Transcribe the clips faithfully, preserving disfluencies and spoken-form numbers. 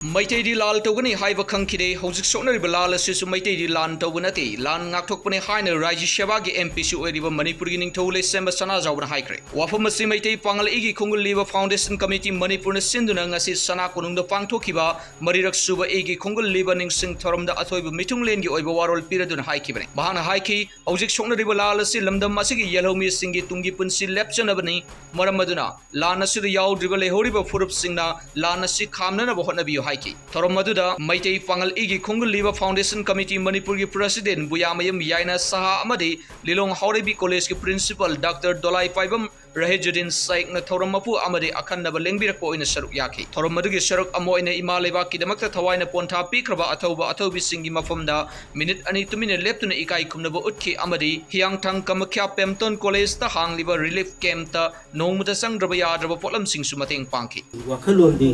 ꯃꯩꯇꯩꯗꯤ ꯂꯥꯟ ꯇꯧꯒꯅꯤ ꯍꯥꯏꯕ ꯈꯪꯈꯤꯗꯦ꯫ ꯍꯧꯖꯤꯛ ꯁꯣꯛꯅꯔꯤꯕ ꯂꯥꯟ ꯑꯁꯤꯁꯨ ꯃꯩꯇꯩꯗꯤ ꯂꯥꯟ ꯇꯧꯕ ꯅꯠꯇꯦ, ꯂꯥꯟ ꯉꯥꯛꯊꯣꯛꯄꯅꯦ ꯍꯥꯏꯅ ꯔꯥꯖ꯭ꯌ ꯁꯦꯕꯥꯒꯤ ꯑꯦꯝ ꯄꯤꯁꯨ ꯑꯣꯏꯔꯤꯕ ꯃꯅꯤꯄꯨꯔꯒꯤ ꯅꯤꯡꯊꯧ ꯂꯩꯁꯦꯝꯕ ꯁꯅꯥꯖꯥꯎꯕꯅ ꯍꯥꯏꯈ꯭ꯔꯦ꯫ ꯋꯥꯐꯝ ꯑꯁꯤ ꯃꯩꯇꯩ ꯄꯥꯉꯜ ꯏꯒꯤ ꯈꯣꯡꯒꯨꯜ ꯂꯤꯕ ꯐꯥꯎꯟꯗꯦꯁꯟ ꯀꯃꯤꯇꯤ ꯃꯅꯤꯄꯨꯔꯅ ꯁꯤꯟꯗꯨꯅ ꯉꯁꯤ ꯁꯅꯥ ꯀꯣꯅꯨꯡꯗ ꯄꯥꯡꯊꯣꯛꯈꯤꯕ ꯃꯔꯤꯔꯛ ꯁꯨꯕ ꯏꯒꯤ ꯈꯣꯡꯒꯨꯜ ꯂꯤꯕ ꯅꯤꯡꯁꯤꯡ ꯊꯧꯔꯝꯗ ꯑꯊꯣꯏꯕ ꯃꯤꯊꯨꯡꯂꯦꯟꯒꯤ ꯑꯣꯏꯕ ꯋꯥꯔꯣꯜ ꯄꯤꯔꯗꯨꯅ ꯍꯥꯏꯈꯤꯕꯅꯤ꯫ ꯃꯍꯥꯛꯅ ꯍꯥꯏꯈꯤ, ꯍꯧꯖꯤꯛ ꯁꯣꯛꯅꯔꯤꯕ ꯂꯥꯟ ꯑꯁꯤ ꯂꯝꯗꯝ ꯑꯁꯤꯒꯤ ꯌꯦꯜꯍꯧꯃꯤꯁꯤꯡꯒꯤ ꯇꯨꯡꯒꯤ ꯄꯨꯟꯁꯤ ꯂꯦꯞꯆꯅꯕꯅꯤ꯫ ꯃꯔꯝ ꯑꯗꯨꯅ ꯂꯥꯟ ꯑꯁꯤꯗ ꯌꯥꯎꯗ꯭ꯔꯤꯕ ꯂꯩꯍꯧꯔꯤꯕ ꯐꯨꯔꯨꯞꯁꯤꯡꯅ ꯂꯥꯟ ꯑꯁꯤ ꯈꯥꯝꯅꯅꯕ ꯍꯣꯠꯅꯕꯤꯌꯨ ꯍꯥꯏꯈꯤ꯫ ꯊꯧꯔꯝ ꯑꯗꯨꯗ ꯃꯩꯇꯩ ꯄꯥꯉꯜ ꯏꯒꯤ ꯈꯣꯡꯒꯨꯜ ꯂꯤꯕ ꯐꯥꯎꯟꯗꯦꯁꯟ ꯀꯃꯤꯇꯤ ꯃꯅꯤꯄꯨꯔꯒꯤ ꯄ꯭ꯔꯁꯤꯗꯦꯟ ꯕꯨꯌꯥꯃꯌꯨꯝ ꯌꯥꯏꯅ ꯁꯍꯥ ꯑꯃꯗꯤ ꯂꯤꯂꯣꯡ ꯍꯥꯎꯔꯩꯕꯤ ꯀꯣꯂꯦꯖꯀꯤ ꯄ꯭ꯔꯤꯟꯁꯤꯄꯥꯜ ꯗꯥꯛꯇꯔ ꯗꯣꯂꯥꯏꯄꯥꯏꯕꯝ ꯔꯍꯦꯖꯨꯗꯤꯟ ꯁꯥꯏꯛꯅ ꯊꯧꯔꯝ ꯃꯄꯨ ꯑꯃꯗꯤ ꯑꯈꯟꯅꯕ ꯂꯦꯡꯕꯤꯔꯛꯄ ꯑꯣꯏꯅ ꯁꯔꯨꯛ ꯌꯥꯈꯤ꯫ ꯊꯧꯔꯝ ꯑꯗꯨꯒꯤ ꯁꯔꯨꯛ ꯑꯃ ꯑꯣꯏꯅ ꯏꯃꯥ ꯂꯩꯕꯥꯛꯀꯤꯗꯃꯛꯇ ꯊꯋꯥꯏꯅ ꯄꯣꯟꯊꯥ ꯄꯤꯈ꯭ꯔꯕ ꯑꯊꯧꯕ ꯑꯊꯧꯕꯤꯁꯤꯡꯒꯤ ꯃꯐꯝꯗ ꯃꯤꯅꯤꯠ ꯑꯅꯤ ꯇꯨꯃꯤꯟꯅ ꯂꯦꯞꯇꯨꯅ ꯏꯀꯥꯏ ꯈꯨꯝꯅꯕ ꯎꯠꯈꯤ ꯑꯃꯗꯤ ꯍꯤꯌꯥꯡꯊꯥꯡ ꯀꯃꯈ꯭ꯌꯥ ꯄꯦꯝꯇꯣꯟ ꯀꯣꯂꯦꯖꯇ ꯍꯥꯡꯂꯤꯕ ꯔꯤꯂꯤꯐ ꯀꯦꯝꯞꯇ ꯅꯣꯡꯃꯗ ꯆꯪꯗ꯭ꯔꯕ ꯌꯥꯗ꯭ꯔꯕ ꯄꯣꯠꯂꯝꯁꯤꯡꯁꯨ ꯃꯇꯦꯡ ꯄꯥꯡꯈꯤ꯫ ꯋꯥꯈꯜꯂꯣꯟꯗꯤ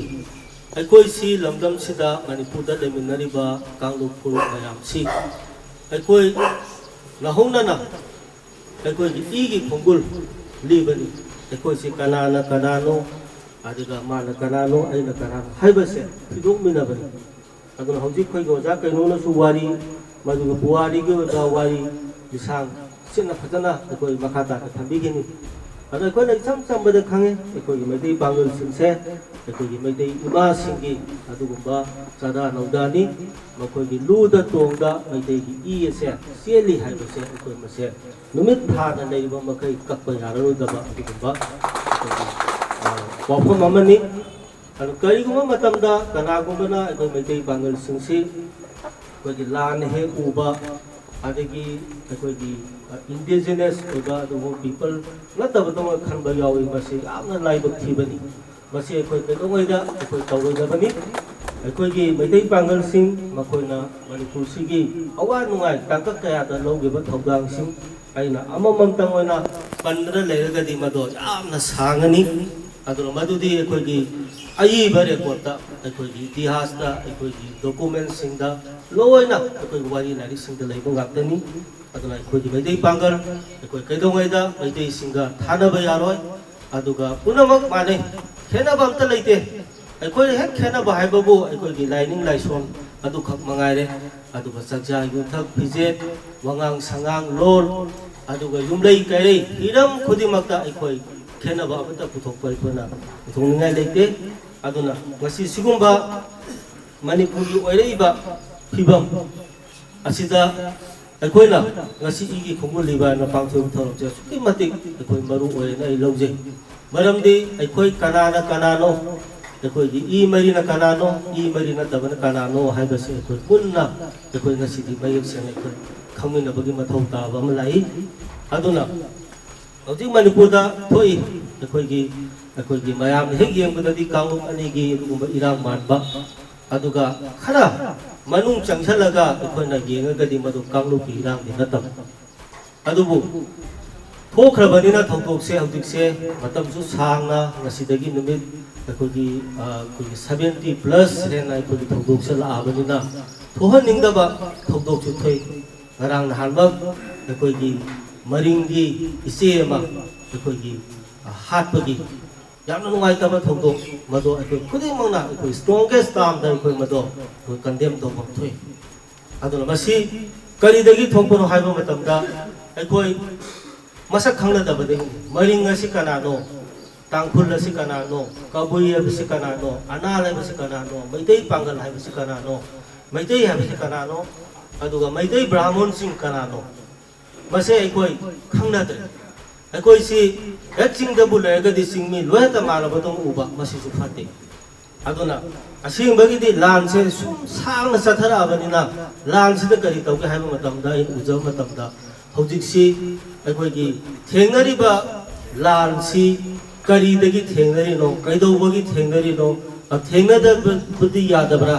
ꯑꯩꯈꯣꯏꯁꯤ ꯂꯝꯗꯝꯁꯤꯗ ꯃꯅꯤꯄꯨꯔꯗ ꯂꯩꯃꯤꯟꯅꯔꯤꯕ ꯀꯥꯡꯂꯨꯞ ꯐꯨꯔꯨꯞ ꯃꯌꯥꯝꯁꯤ ꯑꯩꯈꯣꯏ ꯅꯧꯍꯧꯅꯅ ꯑꯩꯈꯣꯏꯒꯤ ꯏꯒꯤ ꯈꯣꯡꯒꯨꯜ ꯂꯤꯕꯅꯤ꯫ ꯑꯩꯈꯣꯏꯁꯤ ꯀꯅꯥꯅ ꯀꯅꯥꯅꯣ, ꯑꯗꯨꯒ ꯃꯥꯅ ꯀꯅꯥꯅꯣ, ꯑꯩꯅ ꯀꯅꯥꯅꯣ ꯍꯥꯏꯕꯁꯦ ꯊꯤꯗꯣꯛꯃꯤꯟꯅꯕꯅꯤ꯫ ꯑꯗꯨꯅ ꯍꯧꯖꯤꯛ ꯑꯩꯈꯣꯏꯒꯤ ꯑꯣꯖꯥ ꯀꯩꯅꯣꯅꯁꯨ ꯋꯥꯔꯤ, ꯃꯗꯨꯒ ꯄꯨꯋꯥꯔꯤꯒꯤ ꯑꯣꯏꯕ ꯋꯥꯔꯤ ꯂꯤꯁꯥꯡ ꯁꯤꯠꯅ ꯐꯖꯅ ꯑꯩꯈꯣꯏ ꯃꯈꯥ ꯇꯥꯅ ꯊꯝꯕꯤꯒꯅꯤ꯫ ꯑꯗꯣ ꯑꯩꯈꯣꯏꯅ ꯏꯆꯝ ꯆꯝꯕꯗ ꯈꯪꯉꯦ, ꯑꯩꯈꯣꯏꯒꯤ ꯃꯩꯇꯩ ꯄꯥꯡꯒꯜꯁꯤꯡꯁꯦ ꯑꯩꯈꯣꯏꯒꯤ ꯃꯩꯇꯩ ꯏꯃꯥꯁꯤꯡꯒꯤ ꯑꯗꯨꯒꯨꯝꯕ ꯆꯥꯗꯥ ꯅꯧꯗꯥꯅꯤ꯫ ꯃꯈꯣꯏꯒꯤ ꯂꯨꯗ ꯇꯣꯡꯗ ꯃꯩꯇꯩꯒꯤ ꯏ ꯑꯁꯦ ꯆꯦꯜꯂꯤ ꯍꯥꯏꯕꯁꯦ ꯑꯩꯈꯣꯏ ꯃꯁꯦ ꯅꯨꯃꯤꯠ ꯊꯥꯅ ꯂꯩꯔꯤꯕ ꯃꯈꯩ ꯀꯛꯄ ꯌꯥꯔꯔꯣꯏꯗꯕ ꯑꯗꯨꯒꯨꯝꯕ ꯑꯩꯈꯣꯏꯒꯤ, ꯑ, ꯋꯥꯐꯝ ꯑꯃꯅꯤ꯫ ꯑꯗꯨ ꯀꯔꯤꯒꯨꯝꯕ ꯃꯇꯝꯗ ꯀꯅꯥꯒꯨꯝꯕꯅ ꯑꯩꯈꯣꯏ ꯃꯩꯇꯩ ꯄꯥꯡꯒꯜꯁꯤꯡꯁꯤ ꯑꯩꯈꯣꯏꯒꯤ ꯂꯥꯟꯅ ꯍꯦꯛ ꯎꯕ, ꯑꯗꯒꯤ ꯑꯩꯈꯣꯏꯒꯤ, ꯑ, ꯏꯟꯗꯤꯖꯤꯅꯁ ꯑꯣꯏꯕ ꯑꯗꯨꯒꯨꯝꯕ ꯄꯤꯄꯜ ꯅꯠꯇꯕꯗꯧꯅ ꯈꯟꯕ ꯌꯥꯎꯏ꯫ ꯃꯁꯤ ꯌꯥꯝꯅ ꯂꯥꯏꯕꯛ ꯊꯤꯕꯅꯤ꯫ ꯃꯁꯤ ꯑꯩꯈꯣꯏ ꯀꯩꯗꯧꯉꯩꯗ ꯑꯩꯈꯣꯏ ꯇꯧꯔꯣꯏꯗꯕꯅꯤ꯫ ꯑꯩꯈꯣꯏꯒꯤ ꯃꯩꯇꯩ ꯄꯥꯡꯒꯜꯁꯤꯡ, ꯃꯈꯣꯏꯅ ꯃꯅꯤꯄꯨꯔꯁꯤꯒꯤ ꯑꯋꯥ ꯅꯨꯡꯉꯥꯏ ꯇꯥꯡꯀꯛ ꯀꯌꯥꯗ ꯂꯧꯈꯤꯕ ꯊꯧꯗꯥꯡꯁꯤꯡ ꯑꯩꯅ ꯑꯃꯃꯝꯇꯪ ꯑꯣꯏꯅ ꯄꯟꯗꯨꯅ ꯂꯩꯔꯒꯗꯤ ꯃꯗꯣ ꯌꯥꯝꯅ ꯁꯥꯡꯉꯅꯤ꯫ ꯑꯗꯨꯅ ꯃꯗꯨꯗꯤ ꯑꯩꯈꯣꯏꯒꯤ ꯑꯏꯕ ꯔꯦꯀꯣꯔꯠꯇ, ꯑꯩꯈꯣꯏꯒꯤ ꯏꯇꯤꯍꯥꯁꯇ, ꯑꯩꯈꯣꯏꯒꯤ ꯗꯣꯀꯨꯃꯦꯟꯁꯤꯡꯗ ꯂꯣꯏꯅ ꯑꯩꯈꯣꯏꯒꯤ ꯋꯥꯔꯤ ꯂꯥꯏꯔꯤꯛꯁꯤꯡꯗ ꯂꯩꯕ ꯉꯥꯛꯇꯅꯤ꯫ ꯑꯗꯨꯅ ꯑꯩꯈꯣꯏꯒꯤ ꯃꯩꯇꯩ ꯄꯥꯡꯒꯜ, ꯑꯩꯈꯣꯏ ꯀꯩꯗꯧꯉꯩꯗ ꯃꯩꯇꯩꯁꯤꯡꯒ ꯊꯥꯅꯕ ꯌꯥꯔꯣꯏ꯫ ꯑꯗꯨꯒ ꯄꯨꯝꯅꯃꯛ ꯃꯥꯟꯅꯩ, ꯈꯦꯠꯅꯕ ꯑꯝꯇ ꯂꯩꯇꯦ꯫ ꯑꯩꯈꯣꯏꯅ ꯍꯦꯛ ꯈꯦꯠꯅꯕ ꯍꯥꯏꯕꯕꯨ ꯑꯩꯈꯣꯏꯒꯤ ꯂꯥꯏꯅꯤꯡ ꯂꯥꯏꯁꯣꯟ ꯑꯗꯨꯈꯛ ꯃꯉꯥꯏꯔꯦ꯫ ꯑꯗꯨꯒ ꯆꯥꯛꯆꯥ ꯌꯨꯊꯛ ꯐꯤꯖꯦꯠ, ꯋꯥꯉꯥꯡ ꯁꯉꯥꯡ ꯂꯣꯟ, ꯑꯗꯨꯒ ꯌꯨꯝꯂꯩ ꯀꯩꯔꯩ ꯍꯤꯔꯝ ꯈꯨꯗꯤꯡꯃꯛꯇ ꯑꯩꯈꯣꯏ ꯈꯦꯠꯅꯕ ꯑꯃꯠꯇ ꯄꯨꯊꯣꯛꯄ ꯑꯩꯈꯣꯏꯅ ꯄꯨꯊꯣꯛꯅꯤꯡꯉꯥꯏ ꯂꯩꯇꯦ꯫ ꯑꯗꯨꯅ ꯉꯁꯤ ꯁꯤꯒꯨꯝꯕ ꯃꯅꯤꯄꯨꯔꯒꯤ ꯑꯣꯏꯔꯛꯏꯕ ꯐꯤꯕꯝ ꯑꯁꯤꯗ ꯑꯩꯈꯣꯏꯅ ꯉꯁꯤ ꯏꯒꯤ ꯈꯣꯡꯒꯨꯜ ꯂꯤꯕ ꯍꯥꯏꯅ ꯄꯥꯡꯊꯣꯛꯏꯕ ꯊꯧꯔꯝꯁꯦ ꯑꯁꯨꯛꯀꯤ ꯃꯇꯤꯛ ꯑꯩꯈꯣꯏ ꯃꯔꯨ ꯑꯣꯏꯌꯦꯅ ꯑꯩ ꯂꯧꯖꯩ꯫ ꯃꯔꯝꯗꯤ ꯑꯩꯈꯣꯏ ꯀꯅꯥꯅ ꯀꯅꯥꯅꯣ, ꯑꯩꯈꯣꯏꯒꯤ ꯏ ꯃꯔꯤꯅ ꯀꯅꯥꯅꯣ, ꯏ ꯃꯔꯤ ꯅꯠꯇꯕꯅ ꯀꯅꯥꯅꯣ ꯍꯥꯏꯕꯁꯤ ꯑꯩꯈꯣꯏ ꯄꯨꯟꯅ ꯑꯩꯈꯣꯏ ꯉꯁꯤꯗꯤ ꯃꯌꯦꯛ ꯁꯦꯡꯅ ꯑꯩꯈꯣꯏ ꯈꯪꯃꯤꯟꯅꯕꯒꯤ ꯃꯊꯧ ꯇꯥꯕ ꯑꯃ ꯂꯥꯛꯏ꯫ ꯑꯗꯨꯅ ꯍꯧꯖꯤꯛ ꯃꯅꯤꯄꯨꯔꯗ ꯊꯣꯛꯏ, ꯑꯩꯈꯣꯏꯒꯤ, ꯑꯩꯈꯣꯏꯒꯤ ꯃꯌꯥꯝꯅ ꯍꯦꯛ ꯌꯦꯡꯕꯗꯗꯤ ꯀꯥꯡꯂꯨꯞ ꯑꯅꯤꯒꯤ ꯑꯗꯨꯒꯨꯝꯕ ꯏꯔꯥꯡ ꯃꯥꯟꯕ, ꯑꯗꯨꯒ ꯈꯔ ꯃꯅꯨꯡ ꯆꯪꯁꯤꯜꯂꯒ ꯑꯩꯈꯣꯏꯅ ꯌꯦꯡꯉꯒꯗꯤ ꯃꯗꯨ ꯀꯥꯡꯂꯨꯞꯀꯤ ꯏꯔꯥꯡꯗꯤ ꯅꯠꯇꯕ꯫ ꯑꯗꯨꯕꯨ ꯊꯣꯛꯈ꯭ꯔꯕꯅꯤꯅ ꯊꯧꯗꯣꯛꯁꯦ ꯍꯧꯖꯤꯛꯁꯦ ꯃꯇꯝꯁꯨ ꯁꯥꯡꯅ ꯉꯁꯤꯗꯒꯤ ꯅꯨꯃꯤꯠ ꯑꯩꯈꯣꯏꯒꯤ, ꯑ, ꯑꯩꯈꯣꯏꯒꯤ seventy plus ꯍꯦꯟꯅ ꯑꯩꯈꯣꯏꯒꯤ ꯊꯧꯗꯣꯛꯁꯦ ꯂꯥꯛꯑꯕꯅꯤꯅ ꯊꯣꯛꯍꯟꯅꯤꯡꯗꯕ ꯊꯧꯗꯣꯛꯁꯨ ꯊꯣꯛꯏ꯫ ꯉꯔꯥꯡ ꯅꯍꯥꯟꯃꯛ ꯑꯩꯈꯣꯏꯒꯤ ꯃꯔꯤꯡꯒꯤ ꯏꯆꯦ ꯑꯃ ꯑꯩꯈꯣꯏꯒꯤ, ꯑ, ꯍꯥꯠꯄꯒꯤ ꯌꯥꯝꯅ ꯅꯨꯡꯉꯥꯏꯇꯕ ꯊꯧꯗꯣꯛ, ꯃꯗꯣ ꯑꯩꯈꯣꯏ ꯈꯨꯗꯤꯡꯃꯛꯅ ꯑꯩꯈꯣꯏ strongest termꯗ ꯑꯩꯈꯣꯏ ꯃꯗꯣ ꯑꯩꯈꯣꯏ condemn ꯇꯧꯐꯝ ꯊꯣꯛꯏ꯫ ꯑꯗꯨꯅ ꯃꯁꯤ ꯀꯔꯤꯗꯒꯤ ꯊꯣꯛꯄꯅꯣ ꯍꯥꯏꯕ ꯃꯇꯝꯗ ꯑꯩꯈꯣꯏ ꯃꯁꯛ ꯈꯪꯅꯗꯕꯗꯒꯤꯅꯤ꯫ ꯃꯔꯤꯡ ꯑꯁꯤ ꯀꯅꯥꯅꯣ? ꯇꯥꯡꯈꯨꯜ ꯑꯁꯤ ꯀꯅꯥꯅꯣ? ꯀꯕꯨꯏ ꯍꯥꯏꯕꯁꯤ ꯀꯅꯥꯅꯣ? ꯑꯅꯥꯜ ꯍꯥꯏꯕꯁꯤ ꯀꯅꯥꯅꯣ? ꯃꯩꯇꯩ ꯄꯥꯡꯒꯜ ꯍꯥꯏꯕꯁꯤ ꯀꯅꯥꯅꯣ? ꯃꯩꯇꯩ ꯍꯥꯏꯕꯁꯤ ꯀꯅꯥꯅꯣ? ꯑꯗꯨꯒ ꯃꯩꯇꯩ ꯕ꯭ꯔꯥꯍꯃꯣꯟꯁꯤꯡ ꯀꯅꯥꯅꯣ? ꯃꯁꯦ ꯑꯩꯈꯣꯏ ꯈꯪꯅꯗ꯭ꯔꯦ꯫ ꯑꯩꯈꯣꯏꯁꯤ ꯍꯦꯛ ꯆꯤꯡꯗꯕꯨ ꯂꯩꯔꯒꯗꯤ ꯆꯤꯡꯃꯤ ꯂꯣꯏꯅꯇ ꯃꯥꯟꯅꯕꯗꯧꯅ ꯎꯕ, ꯃꯁꯤꯁꯨ ꯐꯠꯇꯦ꯫ ꯑꯗꯨꯅ ꯑꯁꯦꯡꯕꯒꯤꯗꯤ ꯂꯥꯟꯁꯦ ꯁꯨꯝ ꯁꯥꯡꯅ ꯆꯠꯊꯔꯛꯑꯕꯅꯤꯅ ꯂꯥꯟꯁꯤꯗ ꯀꯔꯤ ꯇꯧꯒꯦ ꯍꯥꯏꯕ ꯃꯇꯝꯗ, ꯑꯩꯅ ꯎꯖꯕ ꯃꯇꯝꯗ ꯍꯧꯖꯤꯛꯁꯤ ꯑꯩꯈꯣꯏꯒꯤ ꯊꯦꯡꯅꯔꯤꯕ ꯂꯥꯟꯁꯤ ꯀꯔꯤꯗꯒꯤ ꯊꯦꯡꯅꯔꯤꯅꯣ, ꯀꯩꯗꯧꯕꯒꯤ ꯊꯦꯡꯅꯔꯤꯅꯣ, ꯊꯦꯡꯅꯗꯕꯗꯤ ꯌꯥꯗꯕ꯭ꯔꯥ?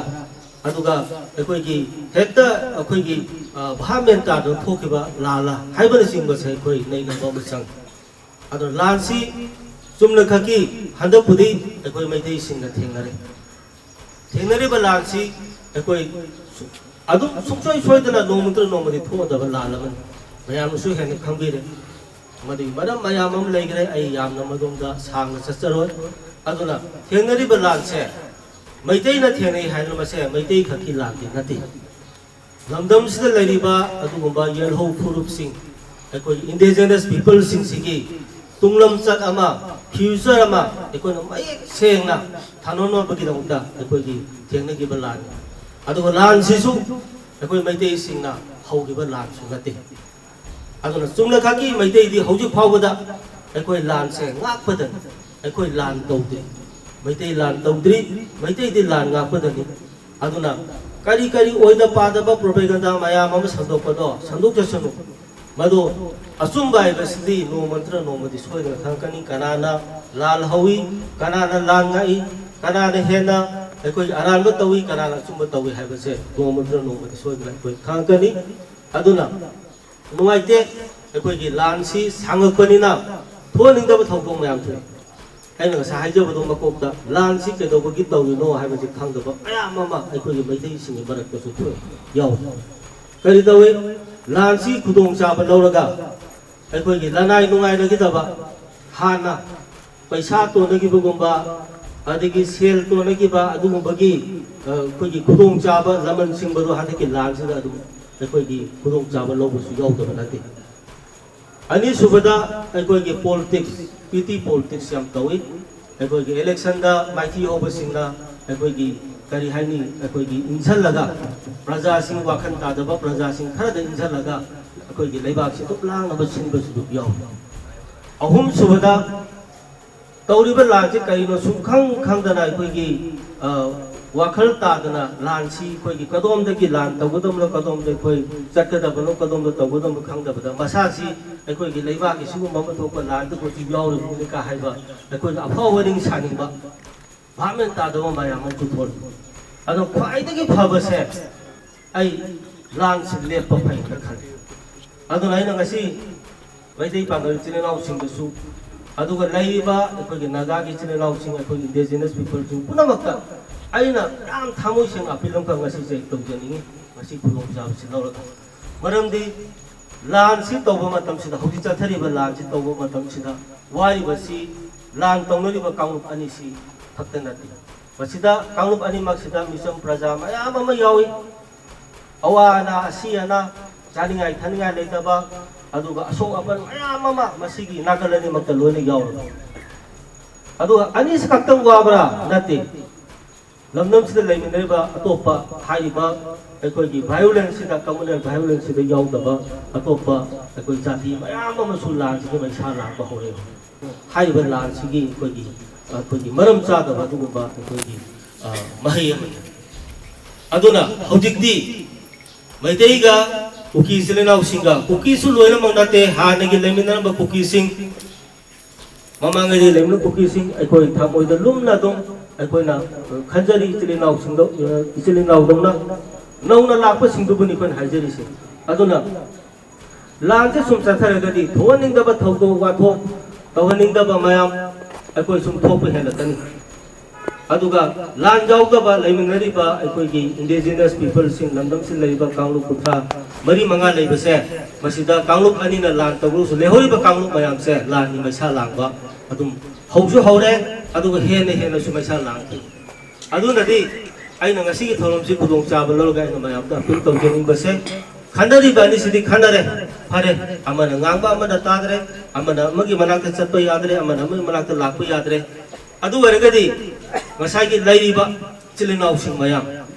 ꯑꯗꯨꯒ ꯑꯩꯈꯣꯏꯒꯤ ꯍꯦꯛꯇ ꯑꯩꯈꯣꯏꯒꯤ, ꯑ, ꯚꯥꯞ ꯃꯦꯟ ꯇꯥꯗꯅ ꯊꯣꯛꯈꯤꯕ ꯂꯥꯜꯂ ꯍꯥꯏꯕꯅꯆꯤꯡꯕꯁꯦ ꯑꯩꯈꯣꯏ ꯅꯩꯅꯕ ꯑꯃ ꯆꯪꯉꯤ꯫ ꯑꯗꯣ ꯂꯥꯟꯁꯤ ꯆꯨꯝꯅꯈꯛꯀꯤ ꯍꯟꯗꯛꯄꯨꯗꯤ ꯑꯩꯈꯣꯏ ꯃꯩꯇꯩꯁꯤꯡꯅ ꯊꯦꯡꯅꯔꯦ꯫ ꯊꯦꯡꯅꯔꯤꯕ ꯂꯥꯟꯁꯤ ꯑꯩꯈꯣꯏ ꯁꯨ-, ꯑꯗꯨꯝ ꯁꯨꯡꯁꯣꯏ ꯁꯣꯏꯗꯅ ꯅꯣꯡꯃ ꯅꯠꯇ꯭ꯔꯒ ꯅꯣꯡꯃꯗꯤ ꯊꯣꯛꯑꯗꯕ ꯂꯥꯟ ꯑꯃꯅꯤ꯫ ꯃꯌꯥꯝꯅꯁꯨ ꯍꯦꯟꯅ ꯈꯪꯕꯤꯔꯦ꯫ ꯃꯗꯨꯒꯤ ꯃꯔꯝ ꯃꯌꯥꯝ ꯑꯃ ꯂꯩꯈ꯭ꯔꯦ, ꯑꯩ ꯌꯥꯝꯅ ꯃꯗꯣꯝꯗ ꯁꯥꯡꯅ ꯆꯠꯆꯔꯣꯏ꯫ ꯑꯗꯨꯅ ꯊꯦꯡꯅꯔꯤꯕ ꯂꯥꯟꯁꯦ ꯃꯩꯇꯩꯅ ꯊꯦꯡꯅꯩ ꯍꯥꯏꯗꯅ ꯃꯁꯦ ꯃꯩꯇꯩ ꯈꯛꯀꯤ ꯂꯥꯟꯗꯤ ꯅꯠꯇꯦ꯫ ꯂꯝꯗꯝꯁꯤꯗ ꯂꯩꯔꯤꯕ ꯑꯗꯨꯒꯨꯝꯕ ꯌꯦꯜꯍꯧ ꯐꯨꯔꯨꯞꯁꯤꯡ, ꯑꯩꯈꯣꯏ indigenous peopleꯁꯤꯡꯁꯤꯒꯤ ꯇꯨꯡꯂꯝꯆꯠ ꯑꯃ, future ꯑꯃ ꯑꯩꯈꯣꯏꯅ ꯃꯌꯦꯛ ꯁꯦꯡꯅ ꯊꯥꯅꯅꯕꯒꯤꯗꯃꯛꯇ ꯑꯩꯈꯣꯏꯒꯤ ꯊꯦꯡꯅꯈꯤꯕ ꯂꯥꯟꯅꯤ꯫ ꯑꯗꯨꯒ ꯂꯥꯟꯁꯤꯁꯨ ꯑꯩꯈꯣꯏ ꯃꯩꯇꯩꯁꯤꯡꯅ ꯍꯧꯈꯤꯕ ꯂꯥꯟꯁꯨ ꯅꯠꯇꯦ꯫ ꯑꯗꯨꯅ ꯆꯨꯝꯅꯈꯛꯀꯤ ꯃꯩꯇꯩꯗꯤ ꯍꯧꯖꯤꯛ ꯐꯥꯎꯕꯗ ꯑꯩꯈꯣꯏ ꯂꯥꯟꯁꯦ ꯉꯥꯛꯄꯗꯅꯤ꯫ ꯑꯩꯈꯣꯏ ꯂꯥꯟ ꯇꯧꯗ꯭ꯔꯤ꯫ ꯃꯩꯇꯩ ꯂꯥꯟ ꯇꯧꯗ꯭ꯔꯤ꯫ ꯃꯩꯇꯩꯗꯤ ꯂꯥꯟ ꯉꯥꯛꯄꯗꯅꯤ꯫ ꯑꯗꯨꯅ ꯀꯔꯤ ꯀꯔꯤ ꯑꯣꯏꯗ ꯄꯥꯗꯕ propaganda ꯃꯌꯥꯝ ꯑꯃ ꯁꯟꯗꯣꯛꯄꯗꯣ ꯁꯟꯗꯣꯛꯆꯁꯅꯨ꯫ ꯃꯗꯨ ꯑꯆꯨꯝꯕ ꯍꯥꯏꯕꯁꯤꯗꯤ ꯅꯣꯡꯃ ꯅꯠꯇ꯭ꯔ ꯅꯣꯡꯃꯗꯤ ꯁꯣꯏꯗꯅ ꯈꯪꯉꯛꯀꯅꯤ꯫ ꯀꯅꯥꯅ ꯂꯥꯜ ꯍꯧꯏ, ꯀꯅꯥꯅ ꯂꯥꯟ ꯉꯥꯛꯏ, ꯀꯅꯥꯅ ꯍꯦꯟꯅ ꯑꯩꯈꯣꯏ ꯑꯔꯥꯟꯕ ꯇꯧꯏ, ꯀꯅꯥꯅ ꯑꯆꯨꯝꯕ ꯇꯧꯏ ꯍꯥꯏꯕꯁꯦ ꯅꯣꯡꯃ ꯅꯠꯇ꯭ꯔ ꯅꯣꯡꯃꯗꯤ ꯁꯣꯏꯗꯅ ꯑꯩꯈꯣꯏ ꯈꯪꯉꯛꯀꯅꯤ꯫ ꯑꯗꯨꯅ ꯅꯨꯡꯉꯥꯏꯇꯦ, ꯑꯩꯈꯣꯏꯒꯤ ꯂꯥꯟꯁꯤ ꯁꯥꯡꯉꯛꯄꯅꯤꯅ ꯊꯣꯛꯍꯟꯅꯤꯡꯗꯕ ꯊꯧꯗꯣꯛ ꯃꯌꯥꯝ ꯊꯣꯛꯏ꯫ ꯑꯩꯅ ꯉꯁꯥꯏ ꯍꯥꯏꯖꯕꯗꯣ ꯃꯀꯣꯛꯇ, ꯂꯥꯟꯁꯤ ꯀꯩꯗꯧꯕꯒꯤ ꯇꯧꯔꯤꯅꯣ ꯍꯥꯏꯕꯁꯤ ꯈꯪꯗꯕ ꯃꯌꯥꯝ ꯑꯃ ꯑꯩꯈꯣꯏꯒꯤ ꯃꯩꯇꯩꯁꯤꯡꯒꯤ ꯃꯔꯛꯇꯁꯨ ꯊꯣꯛꯏ, ꯌꯥꯎꯏ꯫ ꯀꯔꯤ ꯇꯧꯏ? ꯂꯥꯟꯁꯤ ꯈꯨꯗꯣꯡꯆꯥꯕ ꯂꯧꯔꯒ ꯑꯩꯈꯣꯏꯒꯤ ꯂꯅꯥꯏ ꯅꯨꯡꯉꯥꯏꯅꯈꯤꯗꯕ, ꯍꯥꯟꯅ ꯄꯩꯁꯥ ꯇꯣꯟꯅꯈꯤꯕꯒꯨꯝꯕ, ꯑꯗꯒꯤ ꯁꯦꯜ ꯇꯣꯟꯅꯈꯤꯕ ꯑꯗꯨꯒꯨꯝꯕꯒꯤ, ꯑ, ꯑꯩꯈꯣꯏꯒꯤ ꯈꯨꯗꯣꯡꯆꯥꯕ ꯂꯃꯟ ꯁꯤꯡꯕꯗꯣ ꯍꯟꯗꯛꯀꯤ ꯂꯥꯟꯁꯤꯗ ꯑꯗꯨꯝ ꯑꯩꯈꯣꯏꯒꯤ ꯈꯨꯗꯣꯡꯆꯥꯕ ꯂꯧꯕꯁꯨ ꯌꯥꯎꯗꯕ ꯅꯠꯇꯦ꯫ ꯑꯅꯤꯁꯨꯕꯗ ꯑꯩꯈꯣꯏꯒꯤ politics, petty politics ꯌꯥꯝ ꯇꯧꯏ꯫ ꯑꯩꯈꯣꯏꯒꯤ electionꯗ ꯃꯥꯏꯊꯤ ꯍꯧꯕꯁꯤꯡꯅ ꯑꯩꯈꯣꯏꯒꯤ, ꯀꯔꯤ ꯍꯥꯏꯅꯤ, ꯑꯩꯈꯣꯏꯒꯤ ꯏꯟꯁꯤꯜꯂꯒ, ꯄ꯭ꯔꯖꯥꯁꯤꯡ ꯋꯥꯈꯜ ꯇꯥꯗꯕ ꯄ꯭ꯔꯖꯥꯁꯤꯡ ꯈꯔꯗ ꯏꯟꯁꯤꯜꯂꯒ ꯑꯩꯈꯣꯏꯒꯤ ꯂꯩꯕꯥꯛꯁꯤ ꯑꯗꯨꯝ ꯂꯥꯡꯅꯕ ꯁꯤꯟꯕꯁꯨ ꯑꯗꯨꯝ ꯌꯥꯎꯏ꯫ ꯑꯍꯨꯝꯁꯨꯕꯗ ꯇꯧꯔꯤꯕ ꯂꯥꯟꯁꯤ ꯀꯔꯤꯅꯣ ꯁꯨꯡꯈꯪ ꯈꯪꯗꯅ ꯑꯩꯈꯣꯏꯒꯤ, ꯑ, ꯋꯥꯈꯜ ꯇꯥꯗꯅ ꯂꯥꯟꯁꯤ ꯑꯩꯈꯣꯏꯒꯤ ꯀꯗꯣꯝꯗꯒꯤ ꯂꯥꯟ ꯇꯧꯒꯗꯕꯅꯣ, ꯀꯗꯣꯝꯗ ꯑꯩꯈꯣꯏ ꯆꯠꯀꯗꯕꯅꯣ, ꯀꯗꯣꯝꯗ ꯇꯧꯒꯗꯕꯅꯣ ꯈꯪꯗꯕꯗ ꯃꯁꯥꯁꯤ ꯑꯩꯈꯣꯏꯒꯤ ꯂꯩꯕꯥꯛꯀꯤ ꯁꯤꯒꯨꯝꯕ ꯑꯃ ꯊꯣꯛꯄ ꯂꯥꯟꯗꯨ ꯍꯧꯖꯤꯛ ꯌꯥꯎꯔꯤꯕꯅꯤ ꯀ ꯍꯥꯏꯕ ꯑꯩꯈꯣꯏꯒꯤ ꯑꯐꯥꯎ ꯑꯔꯤꯡ ꯁꯥꯅꯤꯡꯕ, ꯚꯥꯞ ꯃꯦꯟ ꯇꯥꯗꯕ ꯃꯌꯥꯝ ꯑꯃꯁꯨ ꯊꯣꯛꯂꯤ꯫ ꯑꯗꯣ ꯈ꯭ꯋꯥꯏꯗꯒꯤ ꯐꯕꯁꯦ ꯑꯩ ꯂꯥꯟꯁꯤ ꯂꯦꯞꯄ ꯐꯩꯅ ꯈꯜꯂꯤ꯫ ꯑꯗꯨꯅ ꯑꯩꯅ ꯉꯁꯤ ꯃꯩꯇꯩ ꯄꯥꯉꯜ ꯏꯆꯤꯜ ꯏꯅꯥꯎꯁꯤꯡꯗꯁꯨ, ꯑꯗꯨꯒ ꯂꯩꯔꯤꯕ ꯑꯩꯈꯣꯏꯒꯤ ꯅꯥꯒꯥꯒꯤ ꯏꯆꯤꯜ ꯏꯅꯥꯎꯁꯤꯡ, ꯑꯩꯈꯣꯏ indigenous peopleꯁꯤꯡ ꯄꯨꯝꯅꯃꯛꯇ ꯑꯩꯅ ꯌꯥꯝ ꯊꯃꯣꯏ ꯁꯦꯡꯅ appeal ꯑꯃꯈꯛ ꯉꯁꯤꯁꯦ ꯑꯩ ꯇꯧꯖꯅꯤꯡꯉꯤ, ꯃꯁꯤ ꯈꯨꯗꯣꯡꯆꯥꯕꯁꯤ ꯂꯧꯔꯒ꯫ ꯃꯔꯝꯗꯤ ꯂꯥꯟꯁꯤ ꯇꯧꯕ ꯃꯇꯝꯁꯤꯗ, ꯍꯧꯖꯤꯛ ꯆꯠꯊꯔꯤꯕ ꯂꯥꯟꯁꯤ ꯇꯧꯕ ꯃꯇꯝꯁꯤꯗ ꯋꯥꯔꯤꯕꯁꯤ ꯂꯥꯟ ꯇꯧꯅꯔꯤꯕ ꯀꯥꯡꯂꯨꯞ ꯑꯅꯤꯁꯤ ꯈꯛꯇ ꯅꯠꯇꯦ꯫ ꯃꯁꯤꯗ ꯀꯥꯡꯂꯨꯞ ꯑꯅꯤꯃꯛꯁꯤꯗ ꯃꯤꯆꯝ ꯄ꯭ꯔꯖꯥ ꯃꯌꯥꯝ ꯑꯃ ꯌꯥꯎꯏ꯫ ꯑꯋꯥ ꯑꯅꯥ, ꯑꯁꯤ ꯑꯅꯥ, ꯆꯥꯅꯤꯡꯉꯥꯏ ꯊꯛꯅꯤꯡꯉꯥꯏ ꯂꯩꯇꯕ, ꯑꯗꯨꯒ ꯑꯁꯣꯛ ꯑꯄꯟ ꯃꯌꯥꯝ ꯑꯃ ꯃꯁꯤꯒꯤ ꯅꯥꯀꯜ ꯑꯅꯤꯃꯛꯇ ꯂꯣꯏꯅ ꯌꯥꯎꯔꯕꯅꯤ꯫ ꯑꯗꯨꯒ ꯑꯅꯤꯁꯤ ꯈꯛꯇꯪ ꯋꯥꯕ꯭ꯔꯥ? ꯅꯠꯇꯦ꯫ ꯂꯝꯗꯝꯁꯤꯗ ꯂꯩꯃꯤꯟꯅꯔꯤꯕ ꯑꯇꯣꯞꯄ ꯍꯥꯏꯔꯤꯕ ꯑꯩꯈꯣꯏꯒꯤ violence ꯁꯤꯗ, communal violence ꯁꯤꯗ ꯌꯥꯎꯗꯕ ꯑꯇꯣꯞꯄ ꯑꯩꯈꯣꯏ ꯖꯥꯇꯤ ꯃꯌꯥꯝ ꯑꯃꯁꯨ ꯂꯥꯟꯁꯤꯒꯤ ꯃꯩꯁꯥ ꯂꯥꯡꯕ ꯍꯧꯔꯛꯑꯦ꯫ ꯍꯥꯏꯔꯤꯕ ꯂꯥꯟꯁꯤꯒꯤ ꯑꯩꯈꯣꯏꯒꯤ, ꯑꯩꯈꯣꯏꯒꯤ ꯃꯔꯝ ꯆꯥꯗꯕ ꯑꯗꯨꯒꯨꯝꯕ ꯑꯩꯈꯣꯏꯒꯤ, ꯑ, ꯃꯍꯩ ꯑꯃꯅꯤ꯫ ꯑꯗꯨꯅ ꯍꯧꯖꯤꯛꯇꯤ ꯃꯩꯇꯩꯒ ꯀꯨꯀꯤ ꯏꯆꯤꯜ ꯏꯅꯥꯎꯁꯤꯡꯒ, ꯀꯨꯀꯤꯁꯨ ꯂꯣꯏꯅꯃꯛ ꯅꯠꯇꯦ, ꯍꯥꯟꯅꯒꯤ ꯂꯩꯃꯤꯟꯅꯔꯝꯕ ꯀꯨꯀꯤꯁꯤꯡ, ꯃꯃꯥꯡꯉꯩꯗꯤ ꯂꯩꯃꯤꯟꯅ ꯀꯨꯀꯤꯁꯤꯡ ꯑꯩꯈꯣꯏ ꯊꯃꯣꯏꯗ ꯂꯨꯝꯅ ꯑꯗꯨꯝ ꯑꯩꯈꯣꯏꯅ ꯈꯟꯖꯔꯤ, ꯏꯆꯤꯜ ꯏꯅꯥꯎꯁꯤꯡꯗ, ꯏꯆꯤꯜ ꯏꯅꯥꯎꯗꯧꯅ ꯅꯧꯅ ꯂꯥꯛꯄꯁꯤꯡꯗꯨꯕꯨꯅꯤ ꯑꯩꯈꯣꯏꯅ ꯍꯥꯏꯖꯔꯤꯁꯦ꯫ ꯑꯗꯨꯅ ꯂꯥꯟꯁꯦ ꯁꯨꯝ ꯆꯠꯊꯔꯒꯗꯤ ꯊꯣꯛꯍꯟꯅꯤꯡꯗꯕ ꯊꯧꯗꯣꯛ ꯋꯥꯊꯣꯛ ꯇꯧꯍꯟꯅꯤꯡꯗꯕ ꯃꯌꯥꯝ ꯑꯩꯈꯣꯏ ꯁꯨꯝ ꯊꯣꯛꯄ ꯍꯦꯜꯂꯛꯀꯅꯤ꯫ ꯑꯗꯨꯒ ꯂꯥꯟ ꯌꯥꯎꯗꯕ ꯂꯩꯃꯤꯟꯅꯔꯤꯕ ꯑꯩꯈꯣꯏꯒꯤ indigenous people ꯁꯤꯡ, ꯂꯝꯗꯝꯁꯤꯗ ꯂꯩꯔꯤꯕ ꯀꯥꯡꯂꯨꯞ ꯀꯨꯟꯊ꯭ꯔꯥ ꯃꯔꯤ ꯃꯉꯥ ꯂꯩꯕꯁꯦ, ꯃꯁꯤꯗ ꯀꯥꯡꯂꯨꯞ ꯑꯅꯤꯅ ꯂꯥꯟ ꯇꯧꯔꯨꯁꯨ ꯂꯩꯍꯧꯔꯤꯕ ꯀꯥꯡꯂꯨꯞ ꯃꯌꯥꯝꯁꯦ ꯂꯥꯟꯒꯤ ꯃꯩꯁꯥ ꯂꯥꯡꯕ ꯑꯗꯨꯝ ꯍꯧꯁꯨ ꯍꯧꯔꯦ, ꯑꯗꯨꯒ ꯍꯦꯟꯅ ꯍꯦꯟꯅꯁꯨ ꯃꯩꯁꯥ ꯂꯥꯡꯈꯤ꯫ ꯑꯗꯨꯅꯗꯤ ꯑꯩꯅ ꯉꯁꯤꯒꯤ ꯊꯧꯔꯝꯁꯤ ꯈꯨꯗꯣꯡꯆꯥꯕ ꯂꯧꯔꯒ ꯑꯩꯅ ꯃꯌꯥꯝꯗ ꯑꯄꯤꯜ ꯇꯧꯖꯅꯤꯡꯕꯁꯦ, ꯈꯟꯅꯔꯤꯕ ꯑꯅꯤꯁꯤꯗꯤ ꯈꯟꯅꯔꯦ, ꯐꯔꯦ, ꯑꯃꯅ ꯉꯥꯡꯕ ꯑꯃꯅ ꯇꯥꯗ꯭ꯔꯦ, ꯑꯃꯅ ꯑꯃꯒꯤ ꯃꯅꯥꯛꯇ ꯆꯠꯄ ꯌꯥꯗ꯭ꯔꯦ, ꯑꯃꯅ ꯑꯃꯒꯤ ꯃꯅꯥꯛꯇ ꯂꯥꯛꯄ ꯌꯥꯗ꯭ꯔꯦ꯫ ꯑꯗꯨ ꯑꯣꯏꯔꯒꯗꯤ ꯉꯁꯥꯏꯒꯤ ꯂꯩꯔꯤꯕ ꯏꯆꯤꯜ ꯏꯅꯥꯎꯁꯤꯡ ꯃꯌꯥꯝ,